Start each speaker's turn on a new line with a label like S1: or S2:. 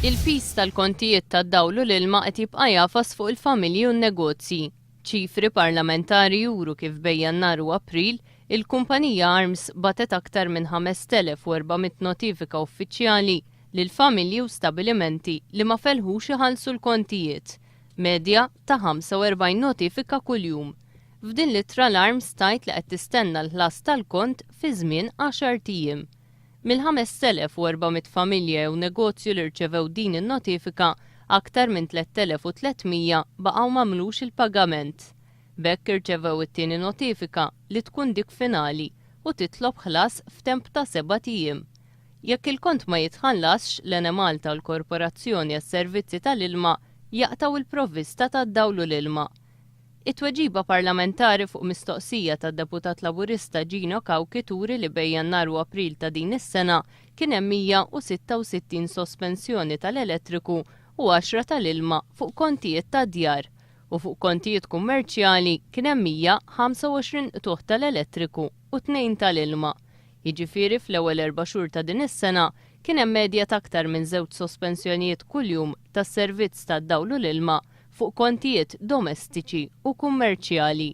S1: Il-piż tal-kontijiet tad-dawl u l-ilma qed jibqa' jagħfas fuq il-familji u n-negozji. Ċifri parlamentari juru kif bejn Jannar u April, il-kumpanija Arms bagħtet aktar minn 5,400 notifika uffiċjali lil familji u stabilimenti li ma felħux iħallsu l-kontijiet, medja ta' 45 notifika kuljum. F'din l-ittra l-Arms tgħid li qed tistenna l-ħlas tal-kont fi żmien għaxart ijiem. Mill-5,400 familja jew negozju li rċevew din in-notifika, aktar minn 3,300 baqgħu m'għamlux il-pagament. B'hekk irċevew it-tieni notifika li tkun dik finali u titlob ħlas f'temp ta' sebat ijiem. Jekk il-kont ma jitħallasx, l-Enemalta u l-Korporazzjoni għas-Servizzi tal-Ilma jaqtgħu l-provvista tad-dawl u l-ilma. It-tweġiba parlamentari fuq mistoqsija tad-Deputat Laburista Gino Cauchi turi li bejn Jannar u April ta' din is-sena kien hemm 166 sospensjoni tal-elettriku u għaxra tal-ilma fuq kontijiet tad-djar u fuq kontijiet kummerċjali kien hemm 125 qtugħ tal-elettriku u tnejn tal-ilma. Jiġifieri fl-ewwel erba' xhur ta' din is-sena kien hemm medja ta' aktar minn żewġ sospensjonijiet kuljum tas-servizz tad-dawl u l-ilma fuq kontijiet domestiċi u kummerċjali.